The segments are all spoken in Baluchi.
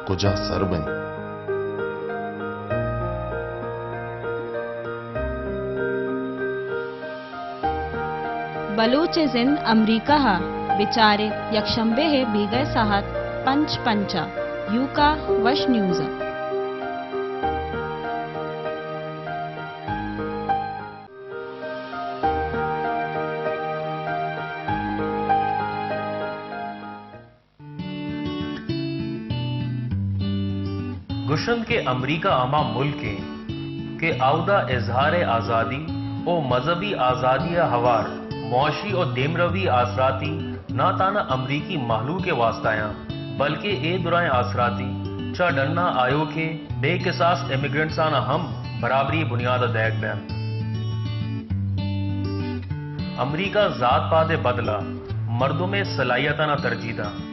کجا سر بنت؟ بلوچ ءِ زند امریکہ ءَ، بچار ات یکشنبے ءِ بیگہ ءِ ساعت پنچ پنچ ءَ، یوکا وش نیوز ءَ۔ گوشنت کہ امریکہ ہما ملک انت کہ اودا اظہار آزادی و مذہبی آزادی ءَ ہوار معاشی و دیمروی آسراتی نہ تہنا امریکی مہلوک ءِ واسطہ آں، بلکہ اے درائیں آسراتی چہ ڈنا آیوکیں بے کساس امیگرنٹسانا ہم برابری بنیاد ءَ دئیگ بنت۔ امریکہ ذات پات ءِ بدلا مردم ءِ صلاحیتانا ترجیح دنت۔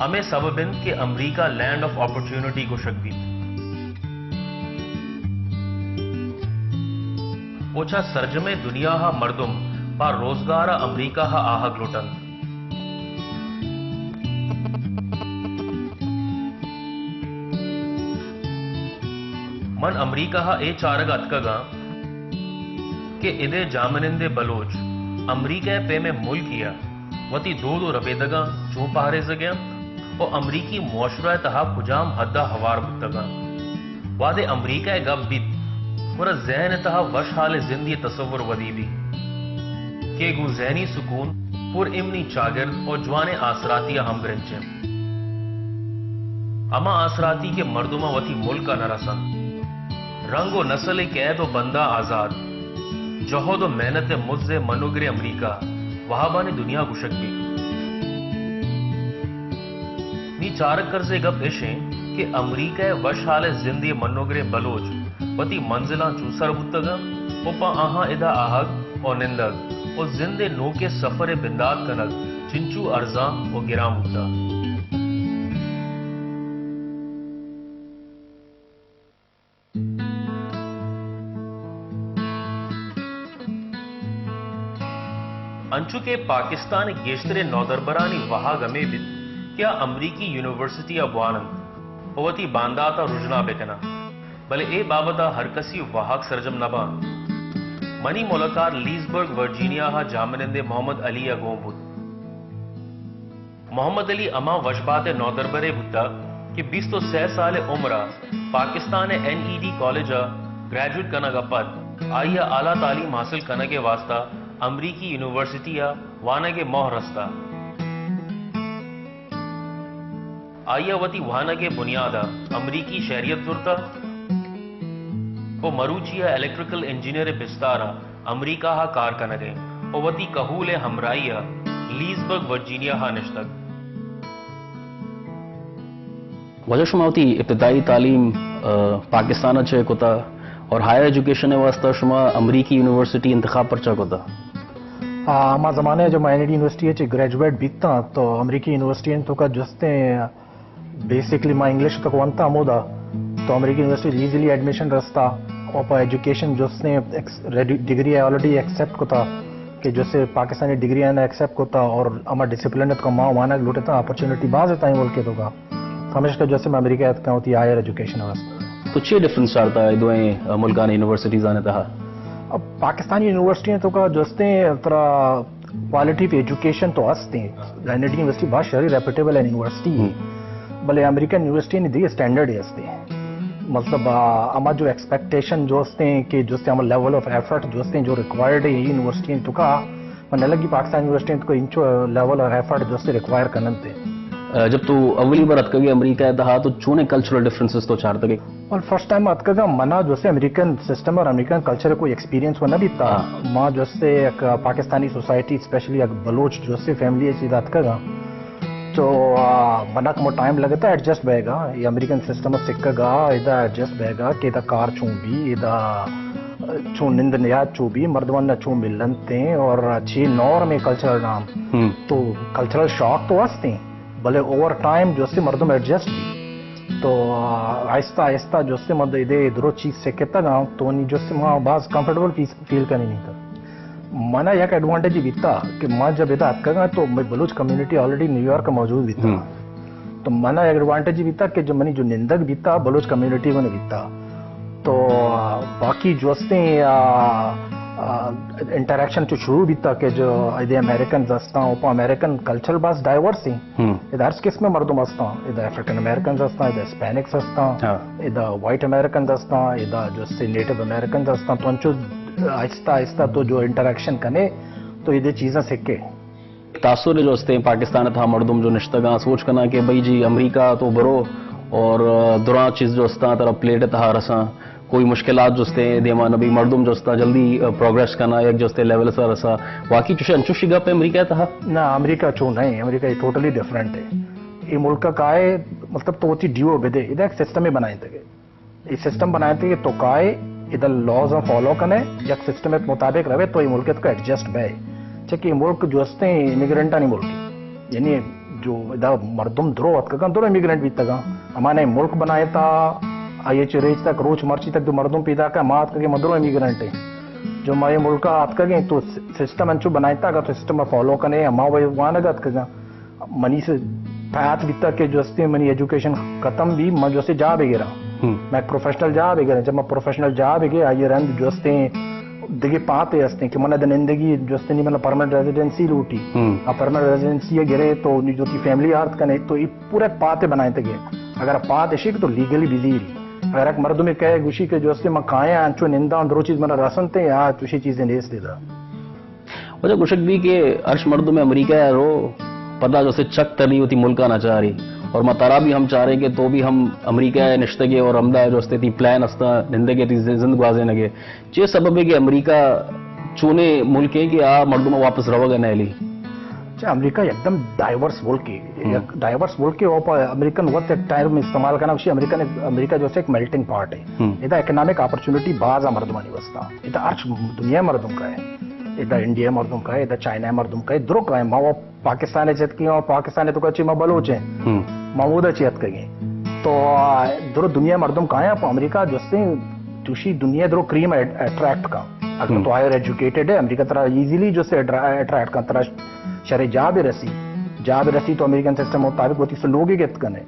ہمے سبب انت کہ امریکہ لینڈ آف اپرچونٹی گوشگ بیت۔ و چہ سرجمیں دنیا ءَ مردم پہ روزگار ءَ امریکہ ءَ آہگ لوٹنت۔ من امریکہ ءَ اے چارگ ءَ اتکگاں کہ ادے جاہمنندیں بلوچ امریکہ ءِ پیمیں ملکے ءَ وتی دود و ربیدگاں چون پہریزگ ءَ انت و امریکی معاشرہ ءِ تہا کجام حد ءَ ہوار بوتگ انت۔ وہدے امریکہ ءِ گپ بیت، گڑا ذہن ءِ تہا وشحالیں زندے ءِ تصور ودی بیت کہ گوں ذہنی سکون، پر امنی چاگرد و جوانیں آسراتی ءَ ہمگرنچ انت۔ ہما آسراتی کہ مردماں وتی ملک ءَ نہ رسنت۔ رنگ و نسل ءِ قید و بنداں آزاد، جہد و محنت ءِ مز ءِ منوگریں امریکہ وہابانی دنیا گوشگ بیت۔ نی چارگ کرزے گپ اش انت کہ امریکہ ءِ وشحالیں زندے ءِ منوگریں بلوچ وتی منزلاں چون سر بوتگ انت و پہ آہاں ادا آہگ و نندگ و زند ءِ نوکیں سفر ءِ بندات کنگ چنچو ارزان و گران بوتگ۔ انچو کہ پاکستان ءِ گیشتریں نودربرانی واہگ ہمے بیت کہ آ امریکی یونیورسٹی ءَ بوان انت و وتی باندات ءَ رژنا بہ کن انت، بلے اے بابت ءَ ہر کسی واہگ سرجم نہ باں۔ منی ملاقات لیزبرگ ورجینیا ءَ جاہمنندیں محمد علی ءَ گوں بوت۔ محمد علی ہما وشباتیں نودربرے بوتگ کہ بیست و سئے سال ءِ عمر ءَ پاکستان ءِ این ای ڈی کالج ءَ گریجویٹ کنگ ءَ پد آئی ءَ اعلیٰ تعلیم حاصل کنگ ءِ واستہ امریکی یونیورسٹی ءَ وانگ ءِ موہ رستہ۔ آئی ءَ وتی وانگ ءِ بنیاد ءَ امریکی شہریت زرتہ و مروچی ءَ الیکٹریکل انجینئر ءِ بستار ءَ امریکہ ءَ کار کنگ ءَ و وتی کہول ءِ ہمراہی ءَ لیزبرگ ورجینیا ءَ نشتگ۔ واجہ، شما وتی ابتدائی تعلیم، آ، پاکستان ءَ چہ کتا اور ہائر ایجوکیشن ءِ واسطہ شما امریکی یونیورسٹی انتخاب پرچا کتا؟ آ، ہما زمانہ ءَ جو ما این ای ڈی یونیورسٹی ءَ چہ گریجویٹ بیتاں تو امریکی یونیورسٹی ءِ توکا جستیں بیسکلی ما انگلش تک ونتا ہمودا، تو امریکی یونیورسٹی ایزیلی ایڈمیشن رستا، و پہ ایجوکیشن جستیں x-, ready-, degree already accept کتا کہ جسے پاکستانی ڈگری آنا ایکسپٹ کتا اور ہما ڈسپلن ات کہ ما وانگ لوٹتا، اپرچونٹی باز ات ایں ملک ءِ توکا۔ ہمیشکا جسے ما امریکہ اتکاں وتی ہائر ایجوکیشن واسطے۔ تو چی ڈفرنس چارتا ہے دوئیں ملکانی یونیورسٹیز آنے تہا؟ اب پاکستانی یونیورسٹی ءِ توکا جستیں ترا کوالٹی آف ایجوکیشن تو ہست ایں۔ این ای ڈی یونیورسٹی بہت شری ریپوٹیبل یونیورسٹی ہے۔ ہم۔ بلے امریکن یونیورسٹی نے دی اسٹینڈرڈ ہست ایں۔ مطلب، آ، ہما جو ایکسپیکٹیشن جو ہست ایں کہ جو ہست ایں ہما لیول آف ایفرٹ جو ہست ایں جو ریکوائرڈ ہے یونیورسٹی ءِ توکا، من نہ لگی پاکستان یونیورسٹی ءِ توکا انچو لیول آف ایفرٹ جو ہست ایں ریکوائر کننت۔ آ، جب تو اولی بار اتکگے امریکہ ءِ تہا تو چونیں کلچرل ڈفرنسز تو چارتگے؟ اور فرسٹ ٹائم اتکگاں منا جو ہست ایں امریکن سسٹم اور امریکن کلچر ءِ کوئی ایکسپیرینس وہ نہ بیتا۔ ہاں۔ ما جو ہست ایں یک پاکستانی سوسائٹی، اسپیشلی یک بلوچ جو ہست ایں فیملی ءِ چیز اتکگاں۔ تو، آ، منا کمو ٹائم لگتا ایڈجسٹ بیگا، یہ امریکن سسٹم سکگا، ادا ایڈجسٹ بیگا کہ ادا کار چون بی، ادا چون نند نیاد چو بی، مردمان نہ چون ملنتے اور چی نارم ہے کلچرل نام۔ ہم۔ تو کلچرل شاک تو ہست ایں، بلے اوور ٹائم جو ہست ایں مردم ایڈجسٹ بی۔ تو، آ، آہستہ آہستہ جو ہست ایں مد ادے درو چیز سکتگاں، تو نی جو ہست ایں ما باز کمفرٹیبل فیس-، فیل کنی نہیں تھا۔ منا یک ایڈوانٹیج بیتا کہ ما جب ادا اتکگاں تو مئے بلوچ کمیونٹی آلریڈی نیویارک ءَ موجود بیتا۔ ہم۔ تو منا ایڈوانٹیج بیتا کہ جو منی جو نندگ بیتا، بلوچ کمیونٹی گون بیتا۔ تو، آ، باقی جو استیں، آ، آ، انٹریکشن چو شروع بیتا کہ جو ادے امریکنز ہستاں، اوپا امریکن کلچر باز ڈائیورس ہیں۔ ہم۔ ادا ہر قسم مردم ہستاں، ادا افریقن امریکنز ہستاں، ادا ہسپینکس ہستاں، ہاں۔ ادا وائٹ امریکنز ہستاں، ادا جو استیں نیٹو امریکنز ہستاں۔ تو انچو آہستہ آہستہ تو جو انٹریکشن کنے، تو ادے چیزاں سکے۔ تاثر جو استیں پاکستان تھا مردم جو نشتگاں سوچ کنا کہ بھئی جی امریکہ تو برو اور، آ، دراں چیز جو استاں ترا پلیٹ تھا رساں، کوئی مشکلات جو استیں دیما نبی، مردم جو استاں جلدی، آ، پروگریس کنا یک جو استیں لیول سر رسا۔ واقعی چوشے انچوشی گپ ہے امریکہ تھا؟ نہ، امریکہ چو نہیں، امریکہ یہ ٹوٹلی ڈفرنٹ ہے۔ یہ ملک کا ہے، مطلب تو وتی ڈیو بدے، ادا ایک سسٹم بنائیں تھے۔ اے سسٹم بنائینتے کہ تو کائے، ادا لاز فالو کنے، یک سسٹم مطابق روے تو اے ملک تو ایڈجسٹ بے۔ چہ کہ اے ملک جو استیں امیگرنٹانی ملک، یعنی جو ادا مردم درو اتکگاں، درو امیگرنٹ بیتگاں۔ ہمانے ملک بنائینتا، آئی چہ ریچ تک، روچ مرچی تک جو مردم پیدا کا، ما اتکگیں ما درو امیگرنٹ ہیں۔ جو ما اے ملک آتکگیں تو سسٹم انچو بنائینتا، اگر تو سسٹم فالو کنے، ما وانگ اتکگاں۔ منی سے پات بیتا کہ جو استے منی ایجوکیشن ختم بی، من جو استے جاب گراں۔ ہم۔ من پروفیشنل جاب گراں۔ جب من پروفیشنل جاب گے، آئی رند جو استے دگہ پاتے ہستیں کہ من دن زندگی جو استے نی من پرمننٹ ریزیڈنسی لوٹی۔ ہم۔ آ پرمننٹ ریزیڈنسی گرے تو نی جو تی فیملی آرت کنے تو ای پورے پاتے بنائیں تگے۔ اگر پات اشی کہ تو لیگلی بزیری۔ اگر ایک مردم کہے گوشی کہ جو استے من کایا انچو ننداں درو چیز من رسنتے یا چوشی چیزیں نیست دیدا۔ وجہ گوشگ بی کہ ہرچ مردم امریکہ ء رو پدا جو استے چک تری وتی ملک ء نہ چاری اور ما ترا بھی ہم چاریں کہ تو بھی ہم امریکہ ء نشتگے اور ہمدا جو استے تی پلان استا نندگے تی زند گوازینگے۔ چے سبب ہے کہ امریکہ چونے ملک ہے کہ آ مردم واپس روگ ء نہ لی؟ اچھا، امریکہ یکدم ڈائیورس ملک ہے۔ ہم۔ یک ڈائیورس ملک ہے، اوپا امریکن وقت ایک ٹائم استعمال کرنا، امریکن، امریکہ جو استے ایک میلٹنگ پاٹ ہے۔ ہم۔ ادا اکنامک اپرچونٹی باز آ مردمانی واسطہ۔ ادا ہرچ دنیا مردم کا ہے۔ ادا انڈیا مردم کا ہے، ادا چائنا مردم کا ہے، درو کا ہے۔ ما وہ پاکستان چت کی اور پاکستان تو کا چی ما بلوچ ہیں۔ ہم۔ ما وہ دا چی اتکگیں۔ تو، آ، درو دنیا مردم کا ہے، پہ امریکہ جو استے توشی دنیا درو کریم اٹ-، اٹریکٹ کا۔ اگر ہم۔ تو ہائر ایجوکیٹڈ ہے، امریکہ ترا ایزیلی جو استے اٹرا-، اٹریکٹ کا، ترا شرے جاب رسی۔ جاب رسی تو امریکن سسٹم مطابق ہوتی سو لوگ ہی گت کنے۔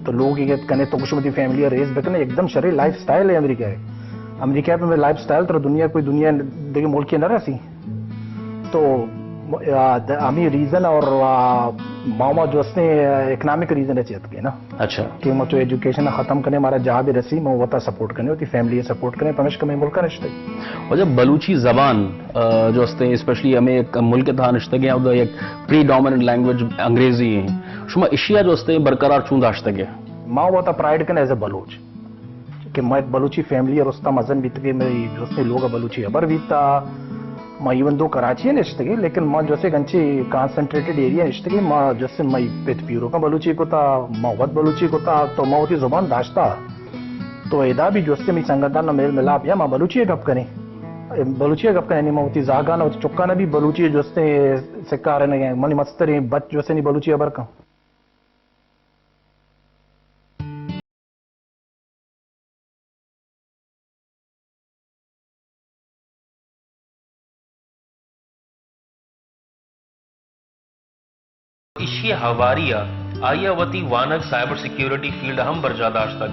تو لوگ ہی گت کنے تو کچھ متی فیملی ریز بکنے، ایک دم شرے لائف سٹائل ہے امریکہ ہے۔ امریکہ پہ لائف سٹائل ترا دنیا کوئی دنیا دگہ ملک نہ رسی۔ تو، آ، د-، ہمیں ریزن اور، آ، ماما جو استے اکنامک ریزن ہے چیت کے نا۔ اچھا۔ کہ ما تو ایجوکیشن ختم کنے، ہمارا جاب رسی، ما وتا سپورٹ کنے، وتی فیملی سپورٹ کنے، پمش کمے ملک نشتے۔ وجہ بلوچی زبان، آ، جو استے اسپیشلی ہمیں ایک ملک تھا نشتگے، اور ایک پری ڈومیننٹ لینگویج انگریزی ہے۔ شما اشیا جو استے برقرار چون داشتگے؟ ما وتا پرائیڈ کنے ایز اے بلوچ۔ کہ ما یک بلوچی فیملی ء رستا مزن بیتگے، مئے جو استے لوگ ء بلوچی ہبر بیتا۔ ما ایون دو کراچی ء نشتگے، لیکن ما جو استے گنچی کانسنٹریٹڈ ایریا نشتگے، ما جو استے مئی پت پیروکاں بلوچی کتا، ما وت بلوچی کتا، تو ما وتی زبان داشتا۔ تو ادا بھی جو استے مئی سنگتان میل ملاپ یا ما بلوچی ء گپ کنیں۔ بلوچی ء گپ کنیں، ما وتی زاگان وتی چکان بھی بلوچی جو استے سکارنے، منی مستریں بچ جو استے نی بلوچی ہبر کن۔ ایشی ء ہواری ء آئی ء وتی وانگ سائبر سیکیورٹی فیلڈ ء ہم برجاہ داشتگ۔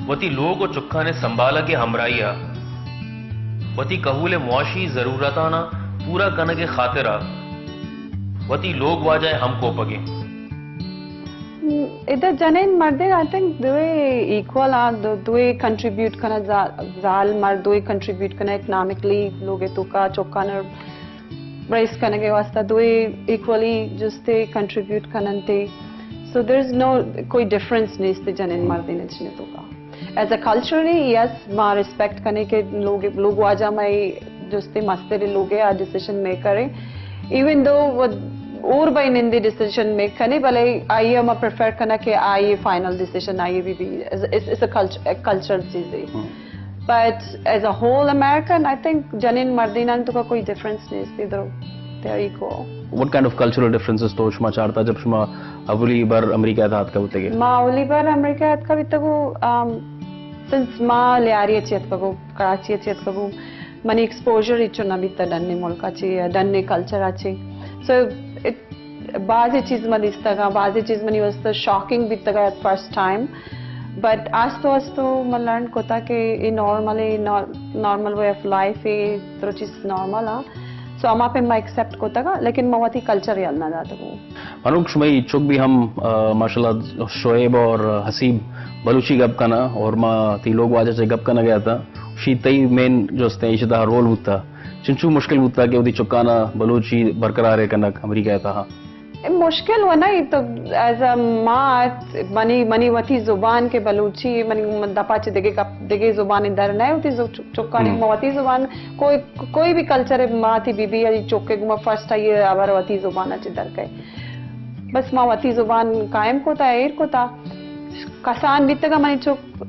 وتی لوگ و چکان ء سنبھالگ ء ہمراہی ء وتی کہول ء معاشی ضرورتاناں پورا کنگ ء خاطر ء وتی لوگ واجہ ء ہم کوپگ انت۔ ادا جنین مردین، آئی تھنک، دوئے ایکول آ، دو-، دوئے کنٹریبیوٹ کنا، زا-، زال مرد دوئے کنٹریبیوٹ کنا اکنامکلی لوگ توکا چکان ریس کنگے واسطہ دوئے ایکولی جستے کنٹریبیوٹ کننتے۔ سو دیر از نو، کوئی ڈفرنس نیست جنین مردین اچنے توکا۔ ایز اے کلچرلی، یس، ما ریسپیکٹ کنے کہ لوگ، لوگ واجہ مئے جستے مستر لوگ آ ڈیسیژن میکر ہے۔ ایون دو اور بھائی نندی ڈیسیژن میک کنے، بلے آئی ما پریفر کنا کہ آئی فائنل ڈیسیژن آئی بھی بھی، اٹس اے کلچرل چیز ہے۔ But as a whole American, I think جنین مردینان تو کا کوئی ڈفرنس نہیں اس کے ادھر۔ There you go. What kind of cultural differences تو شما چارتا جب شما اولی بار امریکہ ء اتکا بوتگے؟ ما اولی بار امریکہ ء اتکا بیتگو، ام، سنس ما لیاری ء چی اتکگو، کراچی ء چی اتکگو، منی ایکسپوژر ہچو نہ بیتا ڈن ملک ء چی، ڈن کلچر ء چی۔ سو اٹ، بازیں چیز من دیستگاں، بازیں چیز منی واسطہ شاکنگ بیتگا ایٹ فرسٹ ٹائم، بٹ آستو آستو من لرن کتا کہ اے نارمل، اے نار-، نارمل وے آف لائف، اے درو چیز نارمل آ۔ سو ہما پہ ما ایکسپٹ کتگا، لیکن ما وتی کلچر یل نہ داتگو۔ منوک شمئی چک بھی ہم، آ، ماشاءاللہ شعیب اور حسیب بلوچی گپ کنا اور ما تی لوگ واجہ چے گپ کنا گیا تھا۔ شی تئی مین جو استے ایشی تہا رول بوتا۔ چنچو مشکل بوتا کہ وتی چکانا بلوچی برقرار کنگ امریکہ تہا؟ اے مشکل و نہ، تو ایز اے مات، منی، منی وتی زبان کہ بلوچی، منی دپا چہ دگہ گپ، دگہ زبان در نہ، وتی زو-، چکانی ہم۔ وتی زبان، کوئی، کوئی بھی کلچر ماتی بی بی، چکے گما فرسٹ آئی ہبر وتی زبان چہ در کئے۔ بس ما وتی زبان قائم کتا، ایر کتا۔ کسان بیتگا منی چک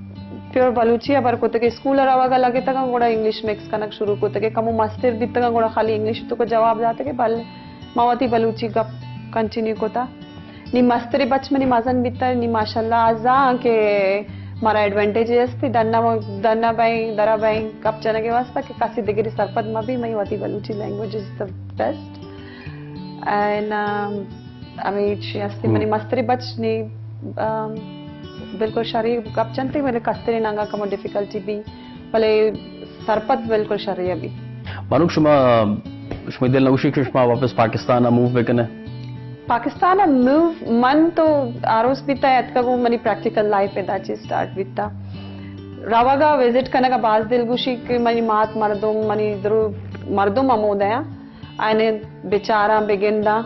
پیور بلوچی ہبر کتگے، اسکول روگا لگتگا، گڑا انگلش مکس کنگ شروع کتگے، کمو مستر بیتگا، گڑا خالی انگلش تو کو جواب داتگے، بل ما وتی بلوچی گپ کنٹینیو کتا۔ نی مستری بچ منی مزن بیتا، نی ماشاءاللہ آ زان کہ مارا ایڈوانٹیج استی، ڈنا، ڈنا بئیں، درا بئیں، گپ جنگے واسطہ کہ کسی دگری سرپد مبی، منی وتی Balochi language is the best. And, ام، ہمے چی استی، منی مستری بچ نی، ام، بالکل شری گپ جنتی، بلے کستری نانگا کمو ڈیفیکلٹی بی۔ بلے سرپد بالکل شریا بی۔ بانک، شما، شما دل نگوشی کہ شما واپس پاکستان موو بکنے؟ پاکستان موو من تو آروس بیتا اتکا گو منی پریکٹیکل لائف ادا چی سٹارٹ بیتا۔ روگا وزٹ کنگا باز دل گوشی کہ منی مات مردم، منی درو مردم ہمودیا۔ آئینے بچاراں بگنداں۔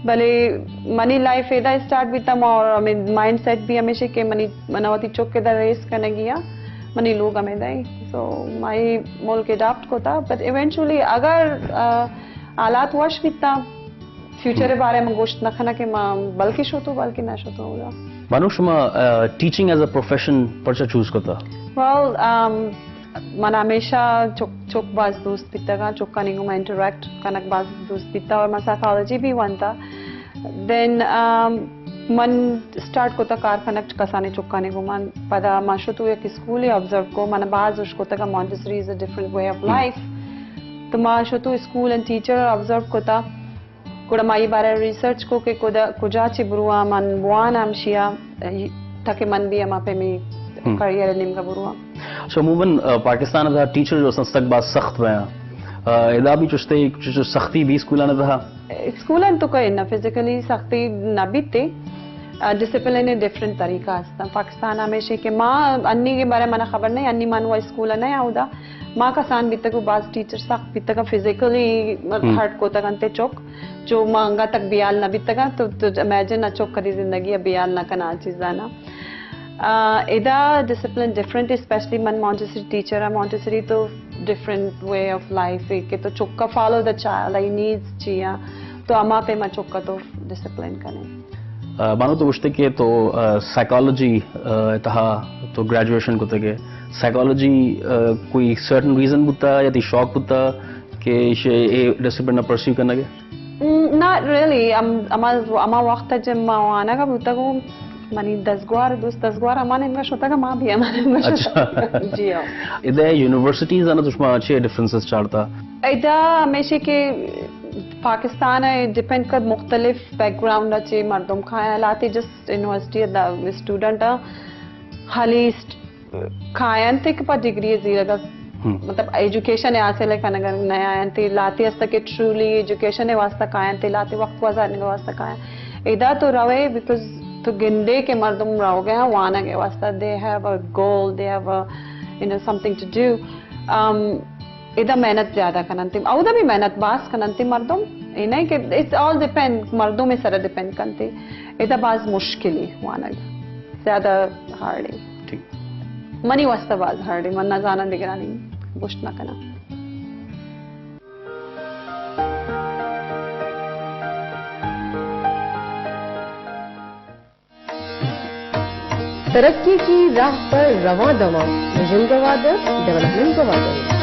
بلے منی لائف ادا اسٹارٹ بیتا، ما، اور ہمیں مائنڈ سیٹ بھی ہمیشہ کہ منی، منا وتی چک ادا ریس کنگی آ، منی لوگ ہمیں دائی۔ سو، مائی ملک اڈاپٹ کوتا، بٹ ایونچولی اگر، آ، حالات وش بیتا، فیوچر بارے میں گوشت نہ کھنا کہ ما بلکہ شوتو، بلکہ نہ شوتو ہوگا۔ بانک، شما، آ، ٹیچنگ ایز اے پروفیشن پرچا چوز کوتا؟ ویل، آم، من ہمیشہ چک، چک باز دوست بیتگاں، چکانی گوما انٹریکٹ کنگ باز دوست بیتا اور من سائیکالوجی بھی وانتا۔ دین، آم، من اسٹارٹ کوتا کار کنگ کسانی چکانی گوما۔ پدا ما شتو یک اسکولے آبزرو کو، من باز اش کوتگا Montessori is a different way of life. تو ما شتو اسکول اینڈ ٹیچر آبزرو کوتا۔ گڑا ما اے بارہ ریسرچ کو کہ کدا، کجا چی برواں من بوان ہمشیا، تاکہ من بھی ہما پیمی کریئر نیمگا برواں۔ سو عموماً، آ، پاکستان تہا ٹیچر جو سنستگ باز سخت بیاں۔ آ، ادا بھی چشتے چو سختی بھی اسکولان تہا؟ اسکولان تو کئی نہ فزیکلی سختی نہ بیتے۔ آ، ڈسپلن ڈفرنٹ طریقہ است۔ پاکستان ہمیشہ کہ ما انی کے بارے منا خبر نہیں، انی من وہ اسکول نہیں آودا۔ ما کسان بیتگ و باز ٹیچر سخت بیتگ، فزیکلی ہرٹ کوتگ انت چک۔ جو ما انگا تک بیال نہ بیتگاں، تو، تو امیجن نہ چک کدی زندگی ء بیال نہ کنا آ چیزانا۔ آ، ادا ڈسپلن ڈفرنٹ، اسپیشلی من مونٹیسری ٹیچر آں، مونٹیسری تو ڈفرنٹ وے آف لائف ہے کہ تو چکا فالو دا چائلڈ، آئی نیڈز چی آ، تو اما پہ ما چکا تو ڈسپلن کنے۔ آ، بانو تو گوشتے کہ تو، آ، سائیکالوجی، آ، تہا تو گریجویشن کتگے۔ سائیکالوجی، آ، کوئی سرٹن ریزن بوتا یا تی شوق بوتا کہ ایشے اے ڈسپلن پرسیو کرنا گے؟ ام، ناٹ ریئلی۔ ام، اما، اما وقت جب ما وانگا بوتگو، منی دزگوار، دوست دزگوار اما نیمگا شتگا، ما بھی اما نیمگا شتگا۔ جی ہاں۔ ادے یونیورسٹیز آنا تو شما چے ڈفرنسز چارتا؟ ادا ہمیشہ کہ پاکستان ء ڈیپینڈ کت، مختلف بیک گراؤنڈ ء چہ مردم کایاں، لاتے جسٹ یونیورسٹی ء اسٹوڈنٹ ء خالی کاینت کہ پہ ڈگری ء زیرگ ء، مطلب ایجوکیشن ء حاصل ء کنگ ء نیاینت، لاتے است کہ ٹرولی ایجوکیشن ء واسطہ کاینت، لاتے وقت گزارنگ ء واسطہ کاینت۔ ادا تو روے بیکاز تو گندے کہ مردم روگ ء وانگ ء واسطہ، they have a goal, they have a, you know, something to do. ادا محنت زیادہ کننت، اودا بھی محنت باز کننت مردم، اے نہ کہ it's all depend، مردم سر ڈیپینڈ کنت۔ ادا باز مشکلی وانگ، زیادہ ہارڈی۔ ٹھیک۔ منی واسطہ باز ہارڈی، من نہ زاناں دگرانی گوشت نہ کناں۔ ترقی کی راہ پر رواں دواں، ویژن گوادر، ڈیولپمنٹ گوادر۔